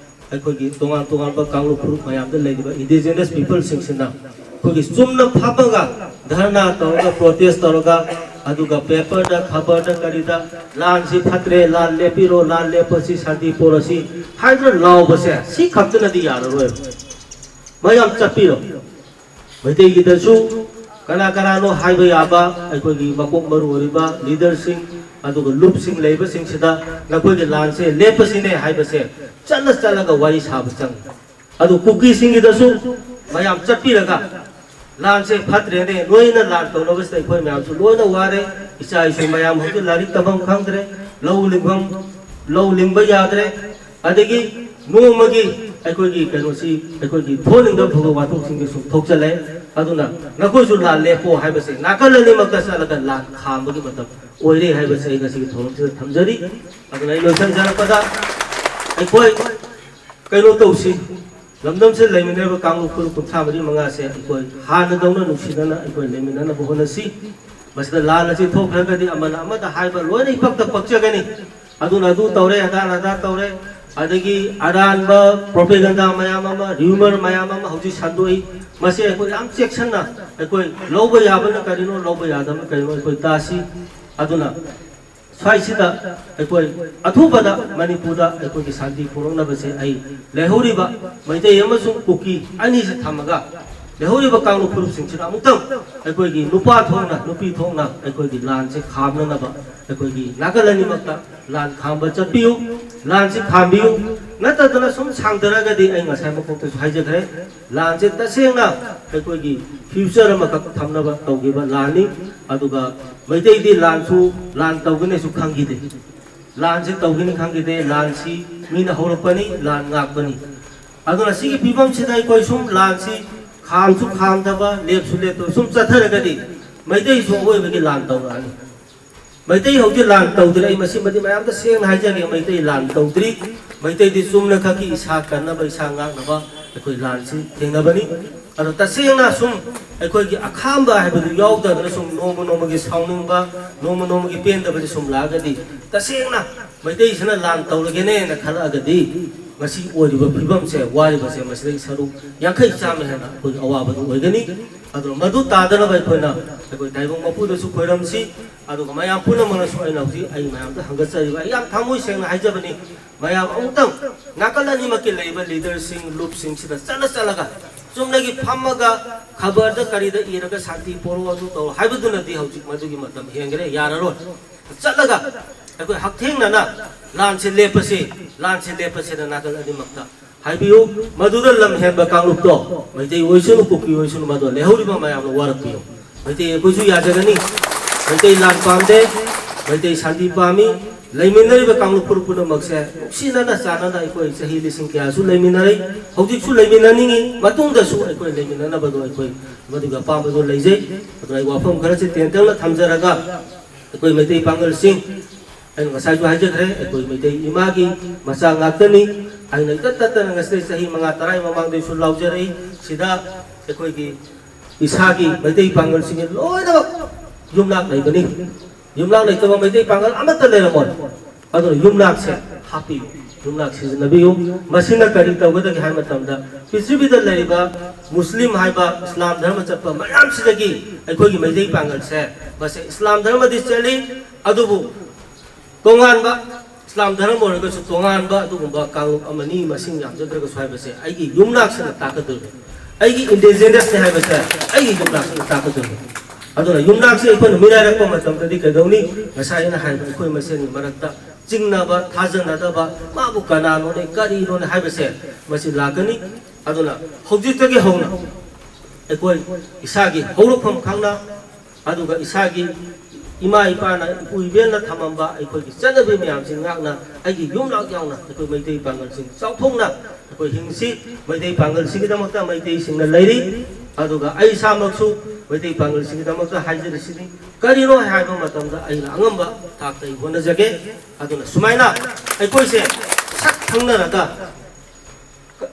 ꯑꯩꯈꯣꯏꯒꯤ ꯇꯣꯉꯥꯟ ꯇꯣꯉꯥꯟꯕ ꯀꯥꯡꯂꯨꯞ ꯐꯨꯔꯨꯞ ꯃꯌꯥꯝꯗ ꯂꯩꯔꯤꯕ indigenous people ꯁꯤꯡꯁꯤꯅ ꯑꯩꯈꯣꯏꯒꯤ ꯆꯨꯝꯅ ꯐꯝꯃꯒ ꯙꯔꯅꯥ ꯇꯧꯔꯒ, protest ꯇꯧꯔꯒ, ꯑꯗꯨꯒ paper ꯗ, ꯈꯕꯔꯗ, ꯀꯔꯤꯗ ꯂꯥꯟꯁꯤ ꯐꯠꯇ꯭ꯔꯦ, ꯂꯥꯟ ꯂꯦꯞꯄꯤꯔꯣ, ꯂꯥꯟ ꯂꯦꯞꯄꯁꯤ, ꯁꯥꯟꯇꯤ ꯄꯣꯔꯁꯤ ꯍꯥꯏꯗꯨꯅ ꯂꯥꯎꯕꯁꯦ ꯁꯤ ꯈꯛꯇꯅꯗꯤ ꯌꯥꯔꯔꯣꯏ꯫ ꯃꯌꯥꯝ ꯆꯠꯄꯤꯔꯣ꯫ ꯃꯩꯇꯩꯒꯤꯗꯁꯨ ꯀꯅꯥ ꯀꯅꯥꯅꯣ ꯍꯥꯏꯕ ꯌꯥꯕ ꯑꯩꯈꯣꯏꯒꯤ ꯃꯀꯣꯛ ꯃꯔꯨ ꯑꯣꯏꯔꯤꯕ leader ꯁꯤꯡ, ꯑꯗꯨꯒ ꯂꯨꯞꯁꯤꯡ ꯂꯩꯕꯁꯤꯡꯁꯤꯗ ꯅꯈꯣꯏꯒꯤ ꯂꯥꯟꯁꯦ ꯂꯦꯞꯄꯁꯤꯅꯦ ꯍꯥꯏꯕꯁꯦ ꯆꯠꯂ ꯆꯠꯂꯒ ꯋꯥꯔꯤ ꯁꯥꯕ ꯆꯪꯉꯤ꯫ ꯑꯗꯨ ꯀꯨꯀꯤꯁꯤꯡꯒꯤꯗꯁꯨ ꯃꯌꯥꯝ ꯆꯠꯄꯤꯔꯒ ꯂꯥꯟꯁꯦ ꯐꯠꯇ꯭ꯔꯦꯅꯦ, ꯅꯣꯏꯅ ꯂꯥꯟ ꯇꯧꯅꯕꯁꯤꯗ ꯑꯩꯈꯣꯏ ꯃꯌꯥꯝꯁꯨ ꯂꯣꯏꯅ ꯋꯥꯔꯦ, ꯏꯆꯥ ꯏꯁꯨ ꯃꯌꯥꯝ ꯍꯧꯖꯤꯛ ꯂꯥꯏꯔꯤꯛ ꯇꯝꯐꯝ ꯈꯪꯗ꯭ꯔꯦ, ꯂꯧ ꯂꯤꯡꯐꯝ, ꯂꯧ ꯂꯤꯡꯕ ꯌꯥꯗ꯭ꯔꯦ, ꯑꯗꯒꯤ ꯅꯣꯡꯃꯒꯤ ꯑꯩꯈꯣꯏꯒꯤ ꯀꯩꯅꯣꯁꯤ, ꯑꯩꯈꯣꯏꯒꯤ ꯊꯣꯛꯍꯟꯅꯤꯡꯗꯕ ꯊꯧꯗꯣꯛ ꯋꯥꯊꯣꯛꯁꯤꯡꯁꯦ ꯁꯨꯝ ꯊꯣꯛꯆꯜꯂꯦ꯫ ꯑꯗꯨꯅ ꯅꯈꯣꯏꯁꯨ ꯂꯥꯟ ꯂꯦꯞꯄꯣ ꯍꯥꯏꯕꯁꯦ, ꯅꯥꯀꯜ ꯑꯅꯤꯃꯛꯇ ꯆꯠꯂꯒ ꯂꯥꯟ ꯈꯥꯝꯕꯒꯤ ꯃꯇꯝ ꯑꯣꯏꯔꯦ ꯍꯥꯏꯕꯁꯦ ꯑꯩ ꯉꯁꯤꯒꯤ ꯊꯧꯔꯝꯁꯤꯗ ꯊꯝꯖꯔꯤ꯫ ꯑꯗꯨꯅ ꯑꯩ ꯂꯣꯏꯁꯤꯟꯖꯔꯛꯄꯗ, ꯑꯩꯈꯣꯏ ꯀꯩꯅꯣ ꯇꯧꯁꯤ, ꯂꯝꯗꯝꯁꯤꯗ ꯂꯩꯃꯤꯟꯅꯔꯤꯕ ꯀꯥꯡꯂꯨꯞ ꯐꯨꯔꯨꯞ ꯀꯨꯟꯊ꯭ꯔꯥ ꯃꯔꯤ ꯃꯉꯥꯁꯦ ꯑꯩꯈꯣꯏ ꯍꯥꯟꯅꯗꯧꯅ ꯅꯨꯡꯁꯤꯅꯅ ꯑꯩꯈꯣꯏ ꯂꯩꯃꯤꯟꯅꯅꯕ ꯍꯣꯠꯅꯁꯤ꯫ ꯃꯁꯤꯗ ꯂꯥꯟ ꯑꯁꯤ ꯊꯣꯛꯈ꯭ꯔꯒꯗꯤ ꯑꯃꯅ ꯑꯃꯗ ꯍꯥꯏꯕ ꯂꯣꯏꯅ ꯏꯄꯛꯇ ꯄꯛꯆꯒꯅꯤ꯫ ꯑꯗꯨꯅ ꯑꯗꯨ ꯇꯧꯔꯦ, ꯑꯗꯥꯅ ꯑꯗꯥ ꯇꯧꯔꯦ, ꯑꯗꯒꯤ ꯑꯔꯥꯟꯕ ꯄ꯭ꯔꯣꯄꯦꯒꯟꯗꯥ ꯃꯌꯥꯝ ꯑꯃ, ꯔ꯭ꯌꯨꯃꯔ ꯃꯌꯥꯝ ꯑꯃ ꯍꯧꯖꯤꯛ ꯁꯟꯗꯣꯛꯏ꯫ ꯃꯁꯤ ꯑꯩꯈꯣꯏ ꯌꯥꯝ ꯆꯦꯛꯁꯤꯟꯅ, ꯑꯩꯈꯣꯏ ꯂꯧꯕ ꯌꯥꯕꯅ ꯀꯔꯤꯅꯣ, ꯂꯧꯕ ꯌꯥꯗꯕꯅ ꯀꯔꯤꯅꯣ ꯑꯩꯈꯣꯏ ꯇꯥꯁꯤ꯫ ꯑꯗꯨꯅ ꯁ꯭ꯋꯥꯏꯁꯤꯗ ꯑꯩꯈꯣꯏ ꯑꯊꯨꯕꯗ ꯃꯅꯤꯄꯨꯔꯗ ꯑꯩꯈꯣꯏꯒꯤ ꯁꯥꯟꯇꯤ ꯄꯨꯔꯛꯅꯕꯁꯦ ꯑꯩ ꯂꯩꯍꯧꯔꯤꯕ ꯃꯩꯇꯩ ꯑꯃꯁꯨꯡ ꯀꯨꯀꯤ ꯑꯅꯤꯁꯤ ꯊꯝꯃꯒ, ꯂꯩꯍꯧꯔꯤꯕ ꯀꯥꯡꯂꯨꯞ ꯐꯨꯔꯨꯞꯁꯤꯡꯁꯤꯅ ꯑꯃꯨꯛꯇꯪ ꯑꯩꯈꯣꯏꯒꯤ ꯅꯨꯄꯥ ꯊꯣꯛꯅ, ꯅꯨꯄꯤ ꯊꯣꯛꯅ ꯑꯩꯈꯣꯏꯒꯤ ꯂꯥꯟꯁꯦ ꯈꯥꯝꯅꯅꯕ ꯑꯩꯈꯣꯏꯒꯤ ꯅꯥꯀꯜ ꯑꯅꯤꯃꯛꯇ ꯂꯥꯟ ꯈꯥꯝꯕ ꯆꯠꯄꯤꯌꯨ, ꯂꯥꯟꯁꯤ ꯈꯥꯝꯕꯤꯌꯨ꯫ ꯅꯠꯇꯗꯅ ꯁꯨꯝ ꯁꯥꯡꯊꯔꯒꯗꯤ ꯑꯩ ꯉꯁꯥꯏ ꯃꯀꯣꯛꯇꯁꯨ ꯍꯥꯏꯖꯈ꯭ꯔꯦ, ꯂꯥꯟꯁꯦ ꯇꯁꯦꯡꯅ ꯑꯩꯈꯣꯏꯒꯤ ꯐ꯭ꯌꯨꯆꯔ ꯑꯃꯈꯛ ꯊꯝꯅꯕ ꯇꯧꯈꯤꯕ ꯂꯥꯟꯅꯤ꯫ ꯑꯗꯨꯒ ꯃꯩꯇꯩꯗꯤ ꯂꯥꯟꯁꯨ, ꯂꯥꯟ ꯇꯧꯒꯅꯤꯁꯨ ꯈꯪꯈꯤꯗꯦ꯫ ꯂꯥꯟꯁꯤ ꯇꯧꯒꯅꯤ ꯈꯪꯈꯤꯗꯦ꯫ ꯂꯥꯟꯁꯤ ꯃꯤꯅ ꯍꯧꯔꯛꯄꯅꯤ, ꯂꯥꯟ ꯉꯥꯛꯄꯅꯤ꯫ ꯑꯗꯨꯅ ꯁꯤꯒꯤ ꯐꯤꯕꯝꯁꯤꯗ ꯑꯩꯈꯣꯏ ꯁꯨꯝ ꯂꯥꯟꯁꯤ ꯈꯥꯝꯁꯨ ꯈꯥꯝꯗꯕ, ꯂꯦꯞꯁꯨ ꯂꯦꯞꯇꯕ ꯁꯨꯝ ꯆꯠꯊꯔꯒꯗꯤ ꯃꯩꯇꯩꯁꯨ ꯑꯋꯣꯏꯕꯒꯤ ꯂꯥꯟ ꯇꯧꯔꯛꯑꯅꯤ꯫ ꯃꯩꯇꯩ ꯍꯧꯖꯤꯛ ꯂꯥꯟ ꯇꯧꯗ꯭ꯔꯤ꯫ ꯑꯩ ꯃꯁꯤꯃꯗꯤ ꯃꯌꯥꯝꯗ ꯁꯦꯡꯅ ꯍꯥꯏꯖꯒꯦ, ꯃꯩꯇꯩ ꯂꯥꯟ ꯇꯧꯗ꯭ꯔꯤ꯫ ꯃꯩꯇꯩꯗꯤ ꯆꯨꯝꯅ ꯈꯛꯀꯤ ꯏꯁꯥ ꯀꯟꯅꯕ, ꯏꯁꯥ ꯉꯥꯛꯅꯕ ꯑꯩꯈꯣꯏ ꯂꯥꯟꯁꯤ ꯊꯦꯡꯅꯕꯅꯤ꯫ ꯑꯗꯣ ꯇꯁꯦꯡꯅ ꯁꯨꯝ ꯑꯩꯈꯣꯏꯒꯤ ꯑꯈꯥꯝꯕ ꯍꯥꯏꯕꯗꯨ ꯌꯥꯎꯗꯗꯅ ꯁꯨꯝ ꯅꯣꯡꯃ ꯅꯣꯡꯃꯒꯤ ꯁꯥꯎꯅꯤꯡꯕ, ꯅꯣꯡꯃ ꯅꯣꯡꯃꯒꯤ ꯄꯦꯟꯗꯕꯁꯤ ꯁꯨꯝ ꯂꯥꯛꯑꯒꯗꯤ, ꯇꯁꯦꯡꯅ ꯃꯩꯇꯩꯁꯤꯅ ꯂꯥꯟ ꯇꯧꯔꯒꯦꯅꯦꯅ ꯈꯜꯂꯛꯑꯒꯗꯤ, ꯉꯁꯤ ꯑꯣꯏꯔꯤꯕ ꯐꯤꯕꯝꯁꯦ, ꯋꯥꯔꯤꯕꯁꯦ, ꯃꯁꯤꯗꯒꯤ ꯁꯔꯨꯛ ꯌꯥꯡꯈꯩ ꯆꯥꯝꯃ ꯍꯦꯟꯅ ꯑꯩꯈꯣꯏꯒꯤ ꯑꯋꯥꯕꯗꯨ ꯑꯣꯏꯒꯅꯤ꯫ ꯑꯗꯨꯅ ꯃꯗꯨ ꯇꯥꯗꯅꯕ ꯑꯩꯈꯣꯏꯅ ꯑꯩꯈꯣꯏ ꯇꯥꯏꯕꯪ ꯃꯄꯨꯗꯁꯨ ꯈꯣꯏꯔꯝꯁꯤ꯫ ꯑꯗꯨꯒ ꯃꯌꯥꯝ ꯄꯨꯝꯅꯃꯛꯅꯁꯨ, ꯑꯩꯅ ꯍꯧꯖꯤꯛ ꯑꯩ ꯃꯌꯥꯝꯗ ꯍꯪꯒꯠꯆꯔꯤꯕ, ꯑꯩ ꯌꯥꯝ ꯊꯃꯣꯏ ꯁꯦꯡꯅ ꯍꯥꯏꯖꯕꯅꯤ, ꯃꯌꯥꯝ ꯑꯃꯨꯛꯇꯪ ꯅꯥꯀꯜ ꯑꯅꯤꯃꯛꯀꯤ ꯂꯩꯔꯤꯕ ꯂꯤꯗꯔꯁꯤꯡ, ꯂꯨꯞꯁꯤꯡꯁꯤꯗ ꯆꯠꯂ ꯆꯠꯂꯒ ꯆꯨꯝꯅꯒꯤ ꯐꯝꯃꯒ ꯈꯕꯔꯗ ꯀꯔꯤꯗ ꯏꯔꯒ ꯁꯥꯟꯇꯤ ꯄꯣꯔꯛꯑꯣ, ꯑꯗꯨ ꯇꯧꯔꯣ ꯍꯥꯏꯕꯗꯨꯅꯗꯤ ꯍꯧꯖꯤꯛ ꯃꯗꯨꯒꯤ ꯃꯇꯝ ꯍꯦꯟꯈ꯭ꯔꯦ, ꯌꯥꯔꯔꯣꯏ꯫ ꯆꯠꯂꯒ ꯑꯩꯈꯣꯏ ꯍꯛꯊꯦꯡꯅꯅ ꯂꯥꯟꯁꯦ ꯂꯦꯞꯄꯁꯤ, ꯂꯥꯟꯁꯦ ꯂꯦꯞꯄꯁꯤꯅ ꯅꯥꯀꯜ ꯑꯅꯤꯃꯛꯇ ꯍꯥꯏꯕꯤꯌꯨ꯫ ꯃꯗꯨꯗ ꯂꯝ ꯍꯦꯟꯕ ꯀꯥꯡꯂꯨꯞꯇꯣ, ꯃꯩꯇꯩ ꯑꯣꯏꯁꯅꯨ, ꯀꯨꯀꯤ ꯑꯣꯏꯁꯅꯨ, ꯃꯗꯣ ꯂꯩꯍꯧꯔꯤꯕ ꯃꯌꯥꯝꯅ ꯋꯥꯔꯛꯄꯤꯌꯨ꯫ ꯃꯩꯇꯩ ꯑꯩꯈꯣꯏꯁꯨ ꯌꯥꯖꯒꯅꯤ꯫ ꯃꯩꯇꯩ ꯂꯥꯟ ꯄꯥꯝꯗꯦ, ꯃꯩꯇꯩ ꯁꯥꯟꯇꯤ ꯄꯥꯝꯃꯤ꯫ ꯂꯩꯃꯤꯟꯅꯔꯤꯕ ꯀꯥꯡꯂꯨꯞ ꯐꯨꯔꯨꯞ ꯄꯨꯝꯅꯃꯛꯁꯦ ꯅꯨꯡꯁꯤꯅꯅ ꯆꯥꯟꯅꯅ ꯑꯩꯈꯣꯏ ꯆꯍꯤ ꯂꯤꯁꯤꯡ ꯀꯌꯥꯁꯨ ꯂꯩꯃꯤꯟꯅꯔꯦ꯫ ꯍꯧꯖꯤꯛꯁꯨ ꯂꯩꯃꯤꯟꯅꯅꯤꯡꯉꯤ, ꯃꯇꯨꯡꯗꯁꯨ ꯑꯩꯈꯣꯏ ꯂꯩꯃꯤꯟꯅꯅꯕꯗꯣ ꯑꯩꯈꯣꯏ ꯃꯗꯨꯒꯤ ꯑꯄꯥꯝꯕꯗꯣ ꯂꯩꯖꯩ꯫ ꯑꯗꯨꯅ ꯑꯩ ꯋꯥꯐꯝ ꯈꯔꯁꯤ ꯇꯦꯟꯇꯛꯅ ꯊꯝꯖꯔꯒ, ꯑꯩꯈꯣꯏ ꯃꯩꯇꯩ ꯄꯥꯉꯜꯁꯤꯡ, ꯑꯩꯅ ꯉꯁꯥꯏꯁꯨ ꯍꯥꯏꯖꯈ꯭ꯔꯦ, ꯑꯩꯈꯣꯏ ꯃꯩꯇꯩ ꯏꯃꯥꯒꯤ ꯃꯆꯥ ꯉꯥꯛꯇꯅꯤ꯫ ꯑꯩꯅ ꯏꯇꯠ ꯇꯠꯇꯅ ꯉꯁꯤꯗꯩ ꯆꯍꯤ ꯃꯉꯥ ꯇꯔꯥꯒꯤ ꯃꯃꯥꯡꯗꯩꯁꯨ ꯂꯥꯎꯖꯔꯛꯏ꯫ ꯁꯤꯗ ꯑꯩꯈꯣꯏꯒꯤ ꯏꯁꯥꯒꯤ ꯃꯩꯇꯩ ꯄꯥꯉꯜꯁꯤꯡꯒꯤ ꯂꯣꯏꯅꯃꯛ ꯌꯨꯝꯂꯥꯛ ꯂꯩꯕꯅꯤ꯫ ꯌꯨꯝꯂꯥꯛ ꯂꯩꯇꯕ ꯃꯩꯇꯩ ꯄꯥꯉꯜ ꯑꯃꯠꯇ ꯂꯩꯔꯝꯃꯣꯏ꯫ ꯑꯗꯨꯅ ꯌꯨꯝꯂꯥꯛꯁꯦ ꯍꯥꯞꯄꯤꯌꯨ, ꯌꯨꯝꯂꯥꯛ ꯁꯤꯖꯤꯟꯅꯕꯤꯌꯨ꯫ ꯃꯁꯤꯅ ꯀꯔꯤ ꯇꯧꯒꯗꯒꯦ ꯍꯥꯏꯕ ꯃꯇꯝꯗ, ꯄ꯭ꯔꯤꯊꯤꯕꯤꯗ ꯂꯩꯔꯤꯕ ꯃꯨꯁꯂꯤꯝ ꯍꯥꯏꯕ ꯏꯁꯂꯥꯝ ꯙꯔꯃ ꯆꯠꯄ ꯃꯌꯥꯝꯁꯤꯗꯒꯤ ꯑꯩꯈꯣꯏꯒꯤ ꯃꯩꯇꯩ ꯄꯥꯉꯜꯁꯦ, ꯃꯁꯦ ꯏꯁꯂꯥꯝ ꯙꯔꯃꯗꯤ ꯆꯦꯜꯂꯤ, ꯑꯗꯨꯕꯨ ꯇꯣꯉꯥꯟꯕ, ꯏꯁꯂꯥꯝ ꯙꯔꯃ ꯑꯣꯏꯔꯒꯁꯨ ꯇꯣꯉꯥꯟꯕ ꯑꯗꯨꯒꯨꯝꯕ ꯀꯥꯡꯂꯨꯞ ꯑꯃꯅꯤ, ꯃꯁꯤꯡ ꯌꯥꯝꯖꯗ꯭ꯔꯒꯁꯨ ꯍꯥꯏꯕꯁꯦ ꯑꯩꯒꯤ ꯌꯨꯝꯂꯥꯛꯁꯤꯅ ꯇꯥꯛꯀꯗꯣꯏꯅꯤ꯫ ꯑꯩꯒꯤ ꯏꯟꯗꯤꯖꯤꯅꯁꯅꯤ ꯍꯥꯏꯕꯁꯦ ꯑꯩꯒꯤ ꯌꯨꯝꯂꯥꯛꯁꯤꯅ ꯇꯥꯛꯀꯗꯣꯏꯅꯤ꯫ ꯑꯗꯨꯅ ꯌꯨꯝꯂꯥꯛꯁꯤ ꯑꯩꯈꯣꯏꯅ ꯃꯤꯔꯥꯏꯔꯛꯄ ꯃꯇꯝꯗꯗꯤ ꯀꯩꯗꯧꯅꯤ? ꯉꯁꯥꯏ ꯑꯩꯅ ꯍꯥꯏꯕ ꯑꯩꯈꯣꯏ ꯃꯁꯦꯟꯒꯤ ꯃꯔꯛꯇ ꯆꯤꯡꯅꯕ, ꯊꯥꯖꯅꯗꯕ, ꯃꯥꯕꯨ ꯀꯅꯥꯅꯣꯅꯦ, ꯀꯔꯤꯅꯣꯅꯦ ꯍꯥꯏꯕꯁꯦ ꯃꯁꯤ ꯂꯥꯛꯀꯅꯤ꯫ ꯑꯗꯨꯅ ꯍꯧꯖꯤꯛꯇꯒꯤ ꯍꯧꯅ ꯑꯩꯈꯣꯏ ꯏꯁꯥꯒꯤ ꯍꯧꯔꯛꯐꯝ ꯈꯪꯅ, ꯑꯗꯨꯒ ꯏꯁꯥꯒꯤ ꯏꯃꯥ ꯏꯄꯥꯅ, ꯏꯄꯨ ꯏꯕꯦꯜꯅ ꯊꯝꯃꯝꯕ ꯑꯩꯈꯣꯏꯒꯤ ꯆꯠꯅꯕꯤ ꯃꯌꯥꯝꯁꯤ ꯉꯥꯛꯅ, ꯑꯩꯒꯤ ꯌꯨꯝꯂꯛ ꯌꯥꯎꯅ ꯑꯩꯈꯣꯏ ꯃꯩꯇꯩ ꯄꯥꯉꯜꯁꯤꯡ ꯆꯥꯎꯊꯣꯛꯅ ꯑꯩꯈꯣꯏ ꯍꯤꯡꯁꯤ꯫ ꯃꯩꯇꯩ ꯄꯥꯉꯜꯁꯤꯡꯒꯤꯗꯃꯛꯇ ꯃꯩꯇꯩꯁꯤꯡꯅ ꯂꯩꯔꯤ꯫ ꯑꯗꯨꯒ ꯑꯩ ꯏꯁꯥꯃꯛꯁꯨ ꯃꯩꯇꯩ ꯄꯥꯉꯜꯁꯤꯡꯒꯤꯗꯃꯛꯇ ꯍꯥꯏꯖꯔꯤꯁꯤꯅꯤ, ꯀꯔꯤꯅꯣ ꯍꯥꯏꯕ ꯃꯇꯝꯗ ꯑꯩꯅ ꯑꯉꯝꯕ ꯊꯥꯛꯇ ꯑꯩ ꯍꯣꯠꯅꯖꯒꯦ꯫ ꯑꯗꯨꯅ ꯁꯨꯃꯥꯏꯅ ꯑꯩꯈꯣꯏꯁꯦ ꯁꯛ ꯈꯪꯅꯔꯒ,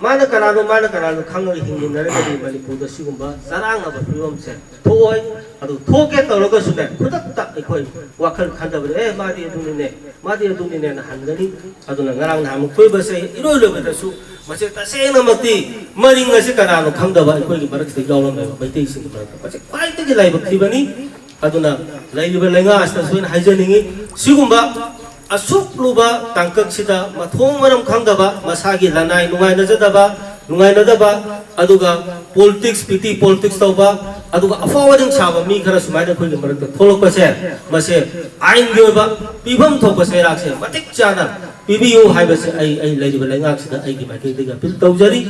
ꯃꯥꯅ ꯀꯅꯥꯅꯣ, ꯃꯥꯅ ꯀꯅꯥꯅꯣ ꯈꯪꯉꯒ ꯍꯤꯡꯃꯤꯟꯅꯔꯒꯗꯤ ꯃꯅꯤꯄꯨꯔꯗ ꯁꯤꯒꯨꯝꯕ ꯆꯔꯥꯡꯅꯕ ꯐꯤꯕꯝꯁꯦ ꯊꯣꯛꯑꯣꯏ꯫ ꯑꯗꯨ ꯊꯣꯛꯀꯦ ꯇꯧꯔꯒꯁꯨꯅꯦ, ꯈꯨꯗꯛꯇ ꯑꯩꯈꯣꯏ ꯋꯥꯈꯜ ꯈꯟꯊꯕꯗ, "ꯑꯦ, ꯃꯥꯗꯤ ꯑꯗꯨꯅꯤꯅꯦ, ꯃꯥꯗꯤ ꯑꯗꯨꯅꯤꯅꯦꯅ" ꯍꯟꯒꯅꯤ꯫ ꯑꯗꯨꯅ ꯉꯔꯥꯡ ꯅꯍꯥꯟꯃꯨꯛ ꯊꯣꯛꯏꯕꯁꯦ, ꯏꯔꯣꯏ ꯂꯣꯏꯕꯗꯁꯨ ꯃꯁꯤ ꯇꯁꯦꯡꯅꯃꯛꯇꯤ ꯃꯔꯤꯡ ꯑꯁꯤ ꯀꯅꯥꯅꯣ ꯈꯪꯗꯕ ꯑꯩꯈꯣꯏꯒꯤ ꯃꯔꯛꯁꯤꯗ ꯌꯥꯎꯔꯝꯃꯦꯕ, ꯃꯩꯇꯩꯁꯤꯡꯒꯤ ꯃꯔꯛꯇ꯫ ꯃꯁꯤ ꯈ꯭ꯋꯥꯏꯗꯒꯤ ꯂꯥꯏꯕꯛ ꯊꯤꯕꯅꯤ꯫ ꯑꯗꯨꯅ ꯂꯩꯔꯤꯕ ꯂꯩꯉꯥꯛ ꯑꯁꯤꯗꯁꯨ ꯑꯩꯅ ꯍꯥꯏꯖꯅꯤꯡꯉꯤ, ꯁꯤꯒꯨꯝꯕ ꯑꯁꯨꯛ ꯂꯨꯕ ꯇꯥꯡꯀꯛꯁꯤꯗ ꯃꯊꯣꯡ ꯃꯔꯝ ꯈꯪꯗꯕ, ꯃꯁꯥꯒꯤ ꯂꯅꯥꯏ ꯅꯨꯡꯉꯥꯏꯅꯖꯗꯕ, ꯅꯨꯡꯉꯥꯏꯅꯗꯕ, ꯑꯗꯨꯒ ꯄꯣꯂꯤꯇꯤꯛꯁ, ꯄꯤꯇꯤ ꯄꯣꯂꯤꯇꯤꯛꯁ ꯇꯧꯕ, ꯑꯗꯨꯒ ꯑꯐꯥꯎ ꯑꯔꯤꯡ ꯁꯥꯕ ꯃꯤ ꯈꯔ ꯁꯨꯃꯥꯏꯅ ꯑꯩꯈꯣꯏꯒꯤ ꯃꯔꯛꯇ ꯊꯣꯛꯂꯛꯄꯁꯦ, ꯃꯁꯦ ꯑꯥꯏꯟꯒꯤ ꯑꯣꯏꯕ ꯄꯤꯐꯝ ꯊꯣꯛꯄ ꯆꯩꯔꯥꯛꯁꯦ ꯃꯇꯤꯛ ꯆꯥꯅ ꯄꯤꯕꯤꯌꯨ ꯍꯥꯏꯕꯁꯦ ꯑꯩ, ꯑꯩ ꯂꯩꯔꯤꯕ ꯂꯩꯉꯥꯛꯁꯤꯗ ꯑꯩꯒꯤ ꯃꯥꯏꯀꯩꯗꯒꯤ ꯑꯄꯤꯜ ꯇꯧꯖꯔꯤ꯫